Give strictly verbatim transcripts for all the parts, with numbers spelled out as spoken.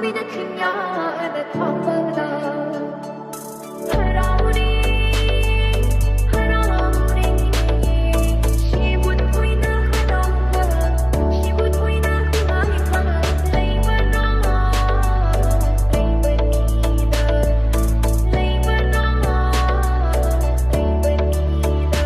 ꯃꯤꯅ ꯆꯤꯡꯌꯥꯗ ꯊꯥꯡꯒꯠꯂ ꯍꯔꯥꯎꯔꯤ, ꯍꯔꯥꯎꯔꯤ꯫ ꯁꯤꯕꯨ ꯊꯣꯏꯅ ꯍꯔꯥꯎꯕ, ꯁꯤꯕꯨ ꯊꯣꯏꯅ ꯍꯔꯥꯎꯕ ꯂꯩꯕ꯭ꯔꯥ? ꯂꯩꯕꯅꯤꯗ, ꯂꯩꯕ꯭ꯔꯥ? ꯂꯩꯕꯅꯤꯗ꯫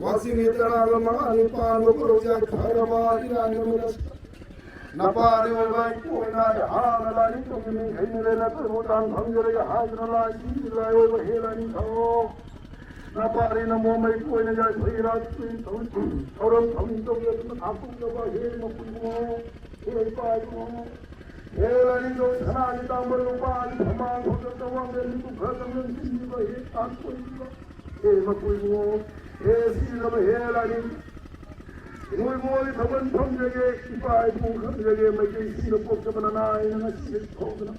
ꯋꯥꯆꯤꯡꯒꯤ ꯇꯔꯥꯒ ꯃꯉꯥꯅꯤ ꯄꯥꯟꯕ ꯈꯨꯔꯧ ꯌꯥꯏꯐꯔꯕ ꯏꯔꯥꯡ ꯅꯨꯃꯤꯠ ꯑꯁꯤꯗ ꯅꯄꯥꯗꯤ ꯑꯣꯏꯕ ꯑꯩꯈꯣꯏꯅ ꯍꯥꯟꯅ ꯂꯥꯏꯅꯤꯡꯊꯧꯒꯤ ꯃꯤꯡ ꯍꯩꯅꯔꯦꯅ ꯈꯨꯔꯨꯝ ꯊꯝꯖꯔꯒꯦ ꯍꯥꯏꯗꯨꯅ ꯂꯥꯏꯁꯤꯡꯒꯤ ꯂꯥꯏ ꯑꯣꯏꯕ ꯍꯦ ꯂꯥꯏꯅꯤꯡꯊꯧ, ꯅꯄꯥꯗꯤ ꯅꯃꯣ ꯃꯩ ꯑꯣꯏꯅ ꯌꯥꯏꯐꯩ ꯏꯔꯥꯠ ꯊꯧꯔꯝ ꯊꯧꯅꯤꯡ ꯇꯧꯖꯗꯨꯅ ꯊꯥꯡꯇꯣꯛꯂꯕ ꯍꯦ ꯃꯄꯨꯡ ꯏꯕꯨꯡꯉꯣ, ꯍꯦ ꯏꯄꯥ ꯏꯕꯨꯡꯉꯣ, ꯍꯦ ꯂꯥꯏꯅꯤꯡꯊꯧ ꯁꯅꯥꯒꯤ ꯇꯥꯡꯕ ꯂꯨꯄꯥꯒꯤ ꯐꯝꯕꯥꯜ ꯐꯖꯕ ꯋꯥꯡꯂꯦꯟ ꯃꯤꯀꯨꯞ ꯈꯔ ꯀꯪꯂꯦꯟ ꯁꯤꯟꯕꯤꯕ ꯍꯦ ꯇꯥꯟꯊꯣꯛꯏꯕ, ꯍꯦ ꯃꯄꯨ ꯏꯕꯨꯡꯉꯣ, ꯍꯦ ꯁꯤꯔꯕ ꯍꯦ ꯂꯥꯏꯅꯤꯡ, ꯏꯃꯣꯏ ꯏꯕꯨꯡꯉꯣꯒꯤ ꯊꯧꯒꯜ ꯐꯝꯖꯒꯦ, ꯏꯄꯥ ꯏꯄꯨ ꯈꯪꯖꯒꯦ, ꯃꯩꯇꯩꯁꯤꯡꯗ ꯄꯣꯛꯆꯕ ꯅꯅꯥꯏꯅ ꯉꯁꯤꯗꯒꯤ ꯍꯧꯗꯨꯅ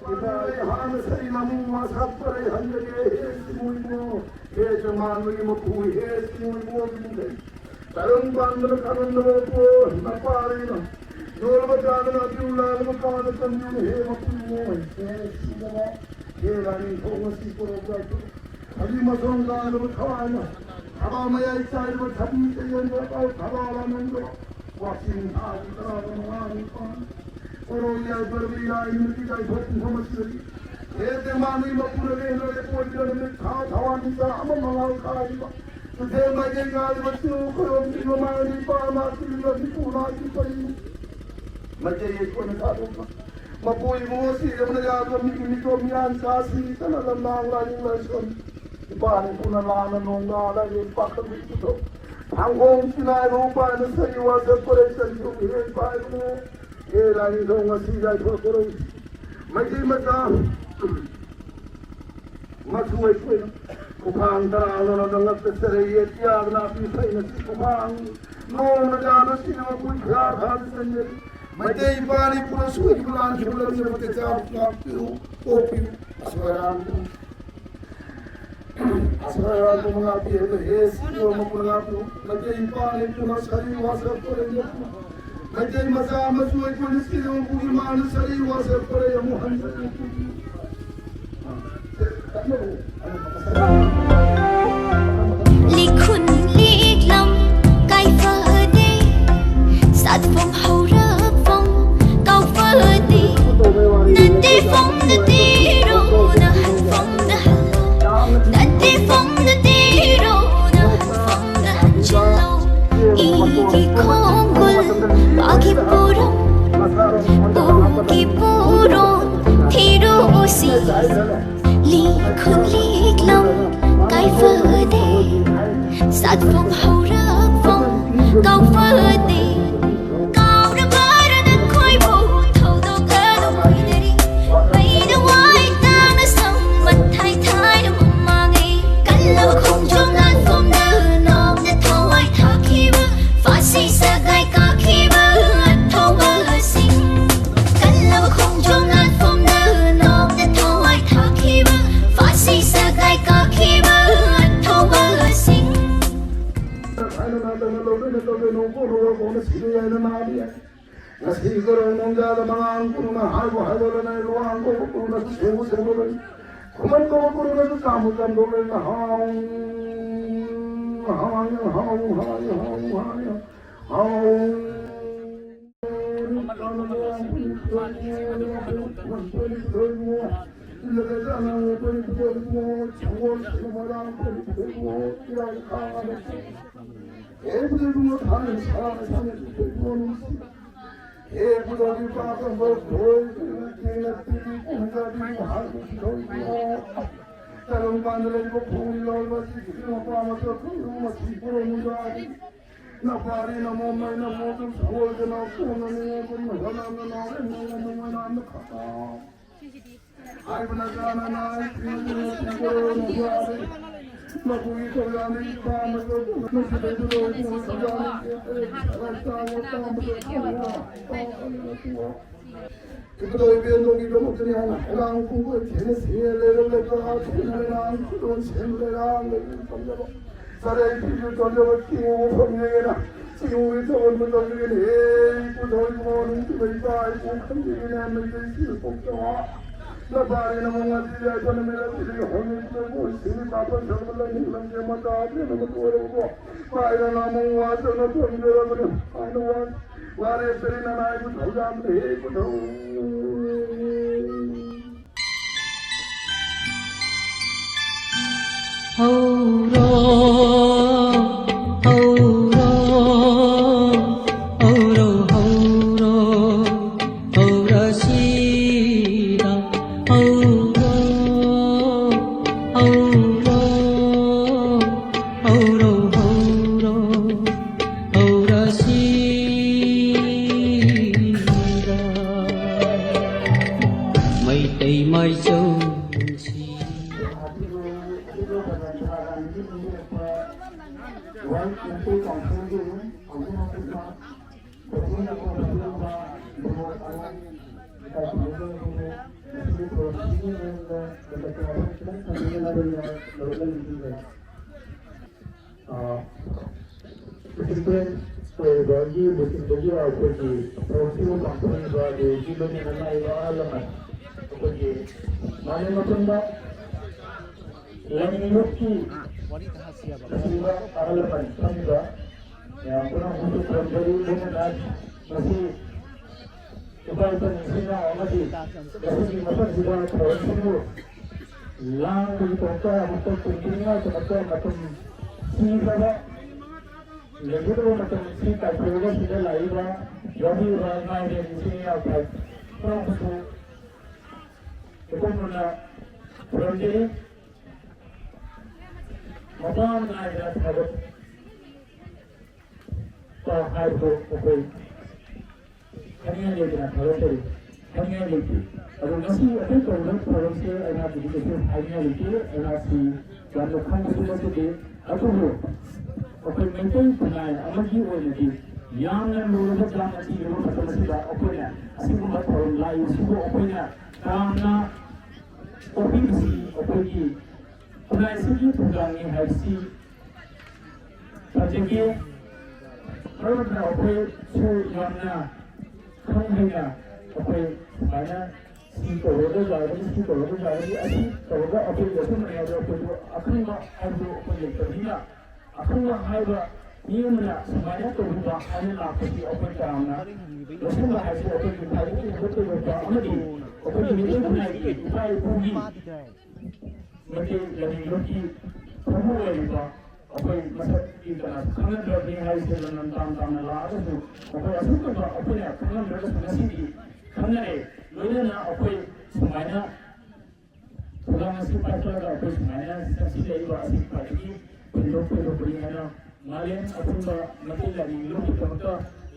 ꯍꯥꯟꯅ ꯁꯩ ꯅꯃꯨ ꯃꯁꯛ ꯄꯔꯩ ꯍꯟꯖꯒꯦ, ꯍꯦ ꯁꯤꯃꯨꯏꯃꯣ, ꯍꯦ ꯆꯃꯥꯟꯕꯒꯤ ꯃꯄꯨ, ꯍꯦ ꯁꯤꯃꯨꯏꯃꯣꯒꯤ ꯃꯨꯈꯩ꯫ ꯇꯔꯪ ꯄꯥꯟꯕꯅ ꯀꯥꯅꯟꯗꯕ ꯄꯣ, ꯅꯄꯥꯔꯤꯅ꯫ ꯌꯣꯜꯂꯕ ꯆꯥꯗꯅ ꯑꯗꯨ ꯂꯥꯜꯂꯕ ꯀꯥꯗ ꯆꯟꯕꯤꯌꯨ, ꯍꯦ ꯃꯄꯨꯏꯃꯣ, ꯍꯦ ꯁꯤꯗꯕ, ꯍꯦ ꯂꯥꯏꯅꯤꯡꯊꯧ ꯉꯁꯤ ꯄꯣꯔꯣꯛ ꯆꯥꯏꯊꯣꯛ꯫ ꯍꯧꯖꯤꯛ ꯃꯊꯣꯡ ꯂꯥꯡꯗꯕ ꯊꯋꯥꯏꯅ ꯊꯕꯥ ꯃꯌꯥꯏ ꯆꯥꯏꯔꯕ ꯊꯕꯤ ꯆꯌꯦꯟꯗ ꯊꯕꯥ ꯂꯥꯃꯟꯗꯕ ꯋꯥꯁꯤꯡ ꯊꯥꯒꯤ ꯇꯔꯥꯒ ꯃꯉꯥ ꯅꯤꯄꯥꯟ꯫ ꯀꯣꯔꯧ ꯌꯥꯏꯐꯔꯕ ꯏꯔꯥꯏ ꯅꯨꯃꯤꯠꯀꯤ ꯌꯥꯏꯐ ꯄꯨꯡꯐꯝ ꯑꯁꯤꯗꯒꯤ ꯍꯦ ꯇꯦꯡꯕꯥꯡꯒꯤ ꯃꯄꯨꯅ ꯂꯦꯡꯗꯅ ꯂꯦꯞꯄꯣꯏꯗ꯭ꯔ ꯅꯨꯃꯤꯠ ꯊꯥ ꯊꯋꯥꯟ ꯃꯤꯆꯥ ꯑꯃ ꯃꯉꯥꯜ ꯀꯥꯏꯔꯤꯕ ꯆꯨꯊꯦꯡ ꯃꯥꯏꯀꯩ ꯉꯥꯜꯂꯤꯕ ꯆꯤꯔꯨ ꯈꯣꯏꯔꯣꯝꯒꯤ ꯃꯃꯥꯡꯒꯤ ꯄꯥ ꯃꯥ ꯇꯤꯜꯂꯤꯕ ꯃꯤꯄꯨ ꯃꯥꯒꯤ ꯄꯔꯤ ꯃꯩꯇꯩ ꯑꯩꯈꯣꯏꯅ ꯊꯥꯗꯣꯛꯄ ꯃꯄꯨ ꯏꯕꯨꯡꯉꯣ ꯁꯤꯔꯕꯅ ꯌꯥꯗꯕ ꯃꯤꯒꯤ ꯃꯤꯇꯣꯞ ꯃꯤꯌꯥꯟ ꯆꯥ ꯁꯤꯔꯤ ꯆꯠꯅ ꯂꯝꯂꯥꯡ ꯂꯥꯏꯅꯤꯡ ꯂꯥꯏꯁꯣꯟ ꯏꯄꯥꯅ ꯏꯄꯨꯅ ꯂꯥꯟꯅ ꯅꯣꯡꯗꯥꯗ ꯌꯦꯡ ꯄꯥꯈꯠꯂꯤ ꯄꯨꯊꯣꯛ ꯊꯥꯡꯒꯣꯡ ꯁꯤꯅꯥꯏꯕ ꯎꯄꯥꯏꯅ ꯁꯔꯤ ꯋꯥꯁꯛ ꯄꯔꯦ ꯆꯟꯊꯣꯛ ꯏꯔꯦ ꯏꯄꯥ ꯏꯕꯨꯡꯉꯣ ꯍꯦ ꯂꯥꯏꯅꯤꯡꯊꯧ ꯉꯁꯤ ꯌꯥꯏꯐ ꯀꯣꯔꯧ ꯃꯩꯇꯩ ꯃꯆꯥ ꯃꯆꯨ ꯑꯩꯈꯣꯏꯅ ꯈꯨꯈꯥꯡ ꯇꯔꯥ ꯂꯣꯟꯅ ꯉꯛꯇ ꯆꯔꯩ ꯌꯦꯠ ꯌꯥꯗꯅ ꯄꯤ ꯐꯩꯅ ꯁꯤ ꯈꯨꯈꯥꯡ ꯅꯣꯡꯅ ꯌꯥꯗ ꯁꯤꯅ ꯃꯈꯣꯏ ꯈꯔ ꯈꯔ ꯆꯟꯖꯔꯤ ꯃꯩꯇꯩ ꯏꯄꯥꯅꯤ ꯄꯨꯔ ꯁꯣꯏꯈꯤꯕ ꯂꯥꯟꯈꯤꯕ ꯂꯝꯕꯤ ꯑꯃꯠꯇ ꯆꯥꯕ ꯉꯥꯛꯄꯤꯌꯨ ꯀꯣꯛꯄꯤꯌꯨ ꯑꯁꯣꯏ ꯑꯔꯥꯟ ꯑꯁꯣꯏ ꯑꯔꯥꯟ ꯄꯨꯝꯕ ꯉꯥꯛꯄꯤꯌꯨ ꯍꯦ ꯁꯤꯈꯤꯕ ꯃꯄꯨꯅ ꯉꯥꯛꯄꯤꯌꯨ ꯃꯩꯇꯩ ꯏꯄꯥꯅꯤ ꯄꯨꯔ ꯁꯔꯤ ꯋꯥꯁꯛ ꯄꯔꯦꯡ ꯃꯩꯇꯩ ꯃꯆꯥ ꯑꯃꯁꯨ ꯑꯩꯈꯣꯏꯅ ꯁꯤꯈꯤꯕ ꯃꯄꯨꯒꯤ ꯃꯥꯅ ꯁꯔꯤ ꯋꯥꯁꯛ ꯄꯔꯦꯡ ꯑꯃꯨꯛ ꯍꯟꯖꯤꯟ ꯂꯤꯈꯨꯟ ꯂꯤꯛꯂꯝ ꯀꯥꯏꯐꯗꯦ ꯁꯥꯠꯐꯝ ꯍꯧꯔꯛꯐꯝ ꯀꯥꯎꯐꯗꯦ ꯅꯠꯇꯦꯐꯝ ꯅꯠꯇꯦꯔꯣ ꯅꯍꯟꯐꯝ ꯅꯍꯜꯂꯣ ꯅꯠꯇꯦꯐꯝ ꯅꯠꯇꯦꯔꯣ ꯅꯍꯟꯐꯝ ꯅꯍꯟꯖꯤꯜꯂꯣ ꯏꯒꯤ ꯈꯣꯡꯒꯨꯜ ꯄꯥꯒꯤ ꯄꯨꯔꯝ ꯄꯨꯡꯒꯤ ꯄꯨꯔꯣ ꯊꯤꯔꯣꯁꯤ ꯂꯤꯈꯨꯟ ꯂꯤꯛꯂꯝ ꯀꯥꯏꯐꯗꯦ ꯁꯥꯠꯐꯝ ꯍꯧꯔꯛꯐꯝ ꯀꯥꯎꯐꯗꯦ ꯀꯥꯎꯔꯕꯔ ꯅꯈꯣꯏꯕꯨ ꯊꯧꯗꯣꯛ ꯑꯗꯨꯝ ꯍꯨꯏꯅꯔꯤ ꯃꯩꯅ ꯋꯥꯏ ꯇꯥꯅ ꯁꯝ ꯃꯊꯥꯏ ꯊꯥꯏꯅ ꯃꯃꯥꯡꯉꯩ ꯀꯜꯂꯕ ꯈꯣꯡꯖꯣꯝ ꯂꯥꯟꯐꯝꯗ ꯅꯣꯛꯅ ꯊꯋꯥꯏ ꯊꯥꯈꯤꯕ ꯐꯥꯁꯤ ꯁꯒꯥꯏ ꯀꯥꯈꯤꯕ ꯑꯊꯧꯕꯁꯤꯡ ꯀꯜꯂꯕ ꯈꯣꯡꯖꯣꯝ ꯂꯥꯟꯐꯝꯗ ꯏꯒꯔꯣ ꯅꯣꯡꯖꯥꯗ ꯃꯉꯥꯡ ꯀꯨꯔꯨꯅ ꯍꯥꯏꯕꯨ ꯍꯥꯏꯗꯣꯛꯂꯅ ꯂꯨꯋꯥꯡ ꯀꯧꯕ ꯀꯨꯔꯨꯅꯁꯨ ꯁꯦꯡꯕꯨ ꯁꯦꯡꯗꯣꯛꯂꯅꯤ꯫ ꯈꯨꯃꯟ ꯀꯧꯕ ꯀꯨꯔꯨꯅꯁꯨ ꯆꯥꯝꯕꯨ ꯆꯥꯝꯗꯣꯛꯂꯅꯤ꯫ ꯍꯥꯎ, ꯍꯥꯎ, ꯍꯥꯎ, ꯍꯥꯎ, ꯍꯥꯎ, ꯍꯥꯎ꯫ ꯍꯦ ꯄꯨꯊꯣꯛꯄꯤ ꯄꯥꯄꯝꯕ ꯈꯣꯏ ꯀꯦꯅ ꯇꯤꯕꯤ ꯀꯨꯝꯖꯕꯤ ꯍꯥꯏꯕ ꯄꯨꯊꯣꯛꯄꯤꯌꯣ꯫ ꯇꯔꯨꯡ ꯄꯥꯟꯗ ꯂꯩꯕ ꯈꯣꯡ ꯂꯧꯕ ꯁꯤꯈꯤꯕ ꯃꯄꯥ ꯃꯆꯥ ꯈꯨꯡꯒꯪ ꯃꯁꯤ ꯄꯨꯔꯣ ꯃꯨꯖꯥꯕꯤ꯫ ꯅꯄꯥꯔꯤ ꯅꯃꯣ ꯃꯩ ꯅꯃꯣ ꯁꯨꯝ ꯁꯒꯣꯜꯗꯅ ꯀꯣꯟꯅ ꯅꯤꯉꯣꯜ ꯀꯨꯝꯅ ꯍꯣꯠꯅ ꯅꯅꯥꯎ ꯏꯃꯣ ꯃꯃꯣꯏ ꯅꯥꯟꯅ ꯈꯇꯥ꯫ ꯍꯥꯏꯕꯅ ꯆꯥꯅ ꯅꯥꯏ ꯄꯤꯕꯅ ꯄꯤꯕꯅ ꯌꯥꯔꯦ꯫ ꯃꯄꯨꯒꯤ ꯊꯧꯖꯥꯜꯗ ꯏꯄꯥ ꯃꯆꯧ ꯅꯨꯡꯁꯤꯕꯩꯗꯨ ꯂꯣꯏ ꯄꯨꯡ ꯊꯧꯖꯥꯜꯗ ꯆꯥꯕ ꯇꯥꯕꯗ ꯏꯕꯨꯙꯧ ꯏꯕꯦꯟꯗꯧꯒꯤꯗꯃꯛꯇꯅꯤ ꯍꯥꯏꯅ ꯍꯩꯔꯥꯡ ꯄꯨꯡꯀꯣꯏ ꯊꯦꯡꯅ ꯁꯤꯡꯉꯦ ꯂꯩꯔꯝꯂꯒ ꯊꯦꯡꯅ ꯂꯩꯔꯥꯡ ꯈꯨꯗꯣꯟ ꯁꯦꯝ ꯂꯩꯔꯥꯡ ꯂꯩꯔꯝ ꯇꯝꯖꯕ ꯆꯔꯩ ꯐꯤꯁꯨ ꯇꯝꯖꯕ ꯀꯤꯉꯨ ꯐꯝꯖꯒꯦꯅ ꯆꯤꯉꯨꯒꯤ ꯊꯧꯒꯟꯕ ꯇꯧꯖꯒꯦꯅ ꯍꯦ ꯏꯄꯨ ꯊꯧꯏ ꯃꯣꯟ ꯏꯃꯥ ꯏꯄꯥ ꯏꯄꯨ ꯈꯟꯖꯒꯦꯅ ꯃꯩꯇꯩ ꯁꯤꯅ ꯄꯣꯛꯆꯕ ꯅꯄꯥꯔꯤ ꯅꯃꯣ ꯉꯥꯇꯤ ꯌꯥꯏꯐꯅ ꯃꯤꯔꯛ ꯇꯤꯔꯤ ꯍꯣꯡꯉꯤ ꯃꯣꯏ ꯁꯤꯅꯤ ꯄꯥꯄ ꯁꯔꯕ ꯂꯝꯕꯤ ꯂꯝꯖꯦ ꯃꯇꯥ ꯄꯦꯟꯅꯕ ꯀꯣꯏꯔꯕꯀꯣ ꯄꯥꯏꯔ ꯅꯃꯣ ꯋꯥꯁꯅ ꯊꯣꯟꯖꯔꯕꯅꯤ ꯍꯥꯏꯅ ꯋꯥ ꯋꯥꯔꯦ ꯇꯔꯤ ꯅꯅꯥꯏꯕꯨ ꯊꯧꯖꯥꯝ ꯍꯦ ꯄꯨꯊꯧ ꯍꯧꯔꯣ, ꯍꯧꯔꯣ, ꯍꯧꯔꯣ, ꯍꯧꯔꯣ, ꯍꯧꯔꯁꯤꯗ, ꯍꯧꯔꯣ, ꯍꯧꯔꯣ, ꯍꯧꯔꯣ, ꯍꯧꯔꯣ, ꯍꯧꯔꯁꯤꯗ, ꯃꯩꯇꯩ ꯃꯥꯏꯆꯧ ꯅꯨꯡꯁꯤ꯫ ꯑ, ꯄ꯭ꯔꯤꯟꯁꯤꯄꯜ ꯑꯣꯏꯔꯤꯕꯒꯤ ꯂꯨꯆꯤꯡꯕꯒꯤ ꯑꯩꯈꯣꯏꯒꯤ ꯊꯧꯔꯝꯁꯤꯕꯨ ꯄꯥꯡꯊꯣꯛꯏꯕ ꯑꯗꯒꯤ ꯂꯣꯏꯅꯅ ꯂꯥꯛꯏꯕ ꯑꯍꯜ ꯂꯃꯟ, ꯑꯩꯈꯣꯏꯒꯤ ꯃꯥꯂꯦꯝ ꯑꯄꯨꯟꯕ ꯂꯥꯏꯅꯤꯡ ꯂꯨꯞꯀꯤ ꯂꯨꯆꯤꯡꯕ ꯑꯍꯜ ꯂꯃꯟ ꯐꯝꯃꯤꯕ ꯃꯌꯥꯝ ꯄꯨꯝꯅꯃꯛꯄꯨꯁꯨ ꯈꯨꯔꯨꯝꯖꯔꯤ꯫ ꯂꯣꯏꯅꯅ ꯉꯁꯤ ꯏꯄꯥ ꯏꯄꯨ ꯏꯆꯤꯟ ꯏꯅꯥꯎ ꯑꯃꯗꯤ ꯉꯁꯤꯒꯤ ꯃꯐꯝꯁꯤꯗ ꯊꯧꯔꯝꯁꯤꯕꯨ ꯂꯥꯡꯕꯒꯤꯗꯃꯛꯇ ꯑꯃꯨꯛꯇ ꯇꯨꯡꯁꯤꯟꯅꯤꯡꯉꯥꯏꯗꯃꯛꯇ ꯃꯇꯝ ꯄꯤꯈ꯭ꯔꯕ ꯂꯩꯒꯗꯕ ꯃꯇꯝ ꯑꯁꯤ ꯀꯥꯏꯊꯣꯛꯑꯒ ꯁꯤꯗ ꯂꯥꯛꯏꯕ ꯌꯥꯎꯕꯤꯔꯤꯕ ꯏꯃꯥ ꯏꯕꯦꯟ ꯏꯆꯤꯟ ꯏꯅꯥꯎ ꯄꯨꯝꯅꯃꯛꯄꯨꯁꯨ ꯏꯀꯣꯟ ꯀꯣꯟꯅ ꯈꯨꯔꯨꯝꯖꯔꯤ꯫ ꯃꯄꯥꯟ ꯅꯥꯏꯗ ꯊꯥꯒꯠ ꯄ ꯍꯥꯏꯕꯗꯨ ꯑꯩꯈꯣꯏ ꯍꯥꯏꯅꯤꯡꯉꯥꯏ ꯂꯩꯇꯅ ꯊꯥꯒꯠꯆꯔꯤ, ꯍꯥꯏꯅꯤꯡꯉꯥꯏ ꯂꯩꯇꯦ꯫ ꯑꯗꯣ ꯉꯁꯤ ꯑꯩꯈꯣꯏ ꯇꯧꯔꯤꯕ ꯊꯧꯔꯝꯁꯦ ꯑꯩꯍꯥꯛꯀꯤꯗꯤ ꯀꯩꯁꯨ ꯍꯥꯏꯅꯤꯡꯉꯥꯏ ꯂꯩꯇꯦ, ꯑꯩꯍꯥꯛꯁꯤ ꯌꯥꯝꯅ ꯈꯪꯕꯁꯨ ꯅꯠꯆꯗꯦ꯫ ꯑꯗꯨꯕꯨ ꯑꯩꯈꯣꯏ ꯃꯩꯇꯩ ꯈꯨꯟꯅꯥꯏ ꯑꯃꯒꯤ ꯑꯣꯏꯅꯗꯤ ꯌꯥꯝꯅ ꯂꯨꯔꯕ, ꯌꯥꯝꯅ ꯊꯤꯔꯕ ꯃꯇꯝ ꯑꯁꯤꯗ ꯑꯩꯈꯣꯏꯅ ꯑꯁꯤꯒꯨꯝꯕ ꯊꯧꯔꯝ ꯂꯥꯛꯏꯕꯁꯤꯕꯨ ꯑꯩꯈꯣꯏꯅ ꯇꯔꯥꯝꯅ ꯑꯣꯛꯄꯤꯕꯁꯤ ꯑꯩꯈꯣꯏꯒꯤ ꯈꯨꯟꯅꯥꯏꯁꯤꯒꯤ ꯊꯧꯗꯥꯡꯅꯤ ꯍꯥꯏꯕꯁꯤ ꯊꯝꯖꯒꯦ꯫ ꯃꯔꯝ ꯑꯗꯨꯅ ꯑꯩꯈꯣꯏꯁꯨ ꯌꯥꯝꯅ ꯈꯪ ꯍꯩꯅ ꯑꯩꯈꯣꯏ ꯁꯨꯃꯥꯏꯅ ꯁꯤ ꯇꯧꯔꯒ ꯌꯥꯒꯅꯤ, ꯁꯤ ꯇꯧꯔꯒ ꯌꯥꯒꯅꯤ, ꯑꯁꯤ ꯇꯧꯔꯒ ꯑꯩꯈꯣꯏ ꯌꯥꯎꯁꯟꯕ ꯌꯥꯗꯦ, ꯑꯩꯈꯣꯏꯁꯨ ꯑꯈꯪꯕ ꯍꯥꯏꯕꯗꯨ ꯑꯩꯈꯣꯏ ꯂꯩꯇꯕꯅꯤꯅ, ꯑꯈꯪꯕ ꯍꯥꯏꯕ ꯃꯤ ꯑꯃꯅ ꯁꯨꯃꯥꯏꯅ ꯇꯧꯕꯤꯕ ꯍꯥꯏꯅ ꯂꯥꯛꯄꯁꯤ ꯑꯩꯈꯣꯏ ꯇꯔꯥꯝꯅ ꯂꯧꯁꯤꯟꯕ ꯍꯥꯏꯕꯁꯤ ꯑꯩꯈꯣꯏꯒꯤ ꯈ꯭ꯋꯥꯏꯗꯒꯤ ꯍꯦꯟꯒꯠꯂꯣꯏꯗꯕ ꯑꯃꯗꯤ ꯑꯩꯈꯣꯏꯒꯤ ꯃꯤꯑꯣꯏ ꯈꯨꯟꯅꯥꯏꯒꯤ ꯏꯄꯥ ꯏꯄꯨꯒꯤ ꯃꯩꯇꯩ ꯂꯥꯏꯅꯤꯡ ꯂꯨꯞꯀꯤ ꯊꯧꯕꯨ ꯑꯣꯏꯔꯤꯕ ꯑꯩꯈꯣꯏ ꯃꯁꯛꯇꯤ ꯀꯅꯥꯁꯨ ꯈꯪꯅꯗ꯭ꯔꯕꯅꯤ ꯍꯥꯏꯔꯤꯁꯦ ꯂꯝ ꯂꯝ ꯇꯥꯝ ꯇꯥꯝꯅ ꯂꯥꯛꯑꯒꯁꯨ ꯑꯩꯈꯣꯏ ꯑꯁꯨꯝꯅ ꯑꯩꯈꯣꯏꯅ ꯈꯪꯅꯗ꯭ꯔꯒꯁꯨ ꯉꯁꯤꯗꯤ ꯈꯪꯅꯔꯦ꯫ ꯂꯣꯏꯅꯅ ꯑꯩꯈꯣꯏ ꯁꯨꯃꯥꯏꯅ ꯊꯧꯗꯥꯡ ꯑꯁꯤ ꯄꯥꯏꯈꯠꯂꯒ ꯑꯩꯈꯣꯏ ꯁꯨꯃꯥꯏꯅ ꯆꯪꯁꯤꯜꯂꯛꯏꯕ ꯑꯁꯤ ꯈ꯭ꯋꯥꯏꯗꯒꯤ ꯊꯣꯏꯗꯣꯛ ꯊꯣꯏꯗꯣꯛꯄꯅꯤ ꯍꯥꯏꯅ ꯃꯥꯂꯦꯝ ꯑꯄꯨꯟꯕ ꯃꯩꯇꯩ ꯂꯥꯏꯅꯤꯡ ꯂꯨꯞꯀꯤꯗꯃꯛꯇ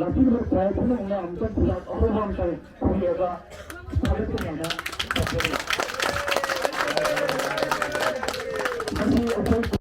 ꯂꯥꯛꯄꯤꯔꯤꯕ ꯈ꯭ꯋꯥꯏ ꯄꯨꯝꯅꯃꯛꯅ ꯑꯃꯨꯛꯇꯪ ꯄꯨꯂꯞ ꯑꯍꯧꯕ ꯑꯃꯇꯪ ꯈꯨꯔꯨꯝꯂꯒ ꯊꯥꯒꯠꯄꯅꯦꯅ ꯇꯧꯖꯔꯤ꯫ ꯃꯁꯤ ꯑꯩꯈꯣꯏ